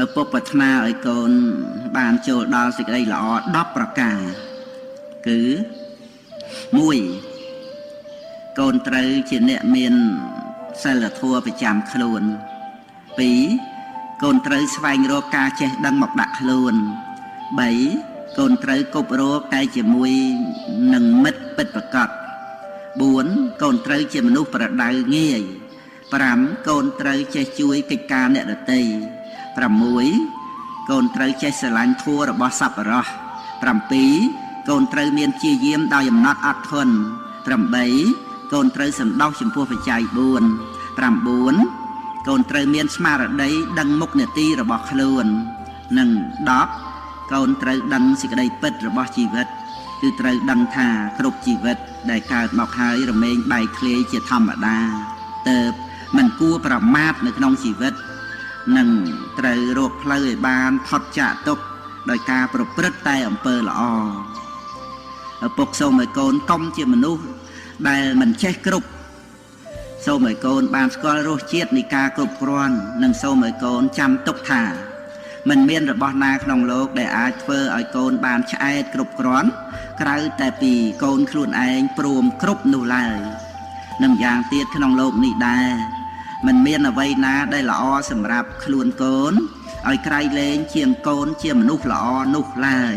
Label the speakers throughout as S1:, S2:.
S1: ឪពុកប្រាថ្នាឲ្យកូនបានចូលដល់សេចក្តីល្អ10ប្រការគឺ1កូនត្រូវជាអ្នកមានសិលធម៌ប្រចាំខ្លួន2កូនត្រូវស្វែងរកការចេះដឹងមកដាក់ខ្លួន3កូនត្រូវគប់រកតែជាមួយនឹងមិត្តពិតប្រាកដ4កូនត្រូវជាមនុស្សប្រដៅងាយ5កូនត្រូវចេះជួយកិច្ចការអ្នកដទៃ6កូនត្រូវចេះស្រឡាញ់ធម៌របស់សប្បុរស7កូនត្រូវមានជាយាមដោយអំណត់អត់ធន់8កូនត្រូវសន្តោសចំពោះបច្ច័យ4 9កូនត្រូវមានស្មារតីដឹងមុខនាទីរបស់ខ្លួននិង10កូនត្រូវដឹងសេចក្តីពិតរបស់ជីវិតគឺត្រូវដឹងថាគ្រប់ជីវិតដែលកើតមកហើយរមែងបែកធ្លាយជាធម្មតាទៅមិនគួរប្រមាថនៅក្នុងជីវិតនិងត្រូវរកផ្លូវឲ្យបានផុតចាកទុក្ខដោយការប្រព្រឹត្តតែអំពើល្អឪពុកសូមឲ្យកូនកុំជាមនុស្សដែលមិនចេះគ្រប់សូមឲ្យកូនបានស្គាល់រសជាតិនៃការគ្រប់គ្រាន់និងសូមឲ្យកូនចាំទុកថាមិនមានរបស់ណាក្នុងលោកដែលអាចធ្វើឲ្យកូនបានឆ្អែតគ្រប់គ្រាន់ក្រៅតែពីកូនខ្លួនឯងព្រមគ្រប់នោះឡើយនិងយ៉ាងទៀតក្នុងលោកនេះដែរមិនមានអ្វីណាដែលល្អសម្រាប់ខ្លួនកូនឲ្យក្រៃលែងជាងកូនជាមនុស្សល្អនោះឡើយ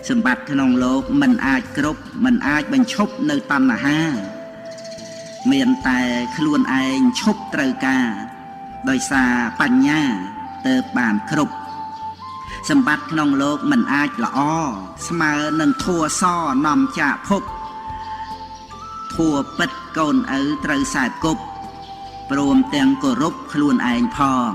S1: សម្បត្តិក្នុងលោកមិនអាចគ្រប់មិនអាចបញ្ឈប់នៅតណ្ហាមានតែខ្លួនឯងឈប់ត្រូវការដោយសារបញ្ញាទៅបានគ្រប់សម្បត្តិក្នុងលោកមិនអាចល្អស្មើនឹងធัวសនាំចាកភពធัวពិតកូនឪត្រូវសែបគប់ព្រមទាំងគោរពខ្លួនឯងផង